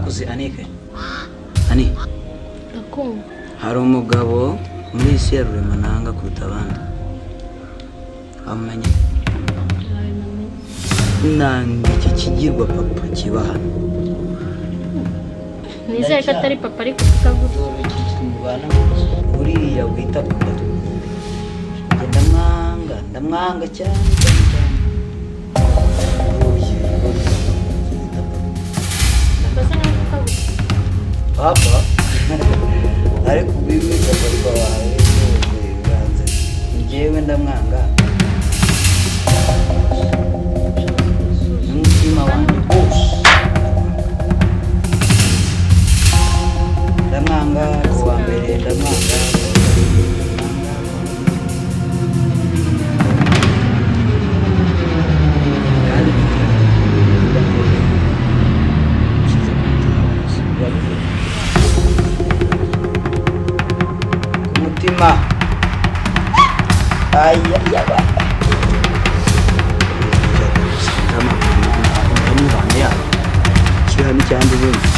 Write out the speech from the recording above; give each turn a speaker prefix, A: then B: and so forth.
A: Akuze anike ani.
B: Ndakumva.
A: Hari umugabo muri iyi si ya Rurema nanga kuruta abandi, wamenye?
B: Ntawe namenye.
A: Nanga iki kigirwa papa kiba hano.
B: Nizere ko atari papa ariko gutya.
A: Uriya wita papa, njye ndamwanga, ndamwanga cyane cyane cyane. Uyu wita papa.
B: Papa se nawe kuko gutya.
A: Papa, ariko ubwita papa wawe rwose uranze, njyewe ndamwanga n'umutima wanjye wose. Ndamwanga kuwa mbere, ndamwanga kuwa kabiri, ndamwanga kuwa gatatu. Kandi nshyize ku mutima wose, urabivuga ku mutima. Ayayaba ndamubana yabo kiriya n'icyandi ubundi.